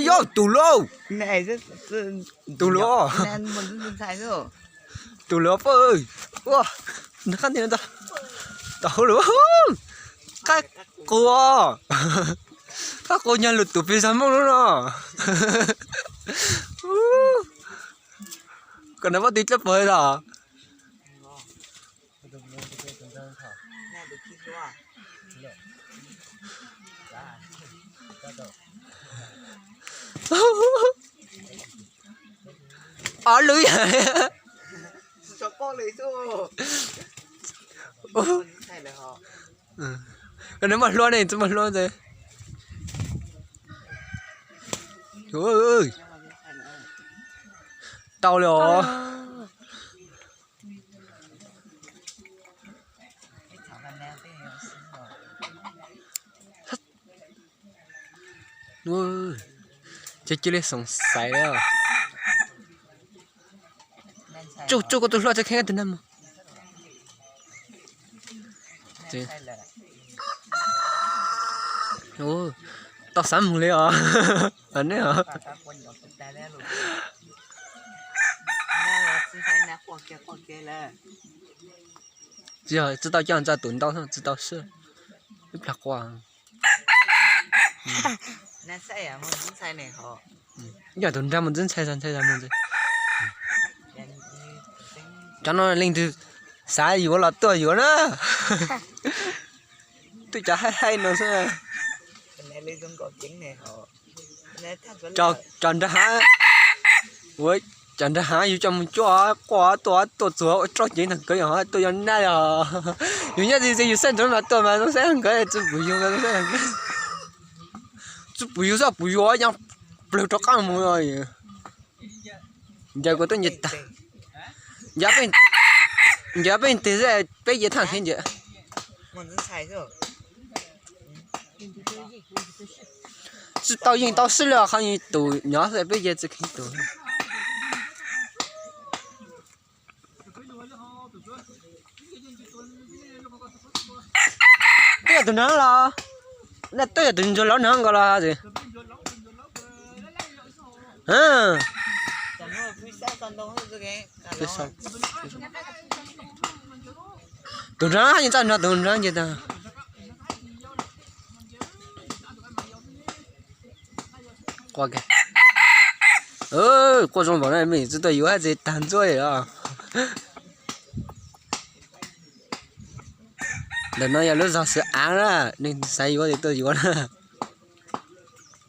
Yog tus lauj. Tus lauj. Tus lauj pab. Ua, nws qab nti, tam hauv lawm. Qab qua, qab qua nyog lwm tus pes zog Hmoob lub no. Kom nws pab tw dlawb pawg los. Ob lub yam. Nws muaj hlua ne, tsis muaj hlua ntag. Tau li os. Ces cia li xoom xaiv. Tsuj, tsuj koj tus hlua tso, kheev tus nag mus. Tau xav mus li os. Ne os. Tsis yog tsis tau coj ntxa tus ntau, tsis tau swb. Ib plag qua. Yog tus nrag mus ntxib ntxhais, ntxhais mus ntxib. Cov no leej twg xav yuav los tuaj yuav na. Twb cov haib haib no xwb. Cov nrag hav, ua cov nrag hav yus coj mus cuaj quaj tuaj, tuaj txuag ua roj cev ntag, nkawd yog tuaj yog naj yog. Yus nyob txiv txiv yus saib ntsoov mas tuaj mas zoo saib nkawd, tsis pum yus, tsis pum yus xwb pum yus yeej plawg rov qab mus. Ncaws kuv tuaj ncaws tag. Ncaws peb, ncaws peb tes xwb, peb ces thaj thiab ncaws. Tsis tau yeej tau swb li qhov tus nyuam xwb, peb ces tsis kheev tus. Twb yog tus nrag los, twb yog tus ntsuag laus nrag nkaus los. Tus nrag yeej txawj nrog tus nrag nce tag. Qua, quaj zoo npaum no me tsis tuaj yuav hais tsis tag ntsuab li os. Ntawm no yog lub zog xwm av na, neeg xav yuav ces tuaj yuav na.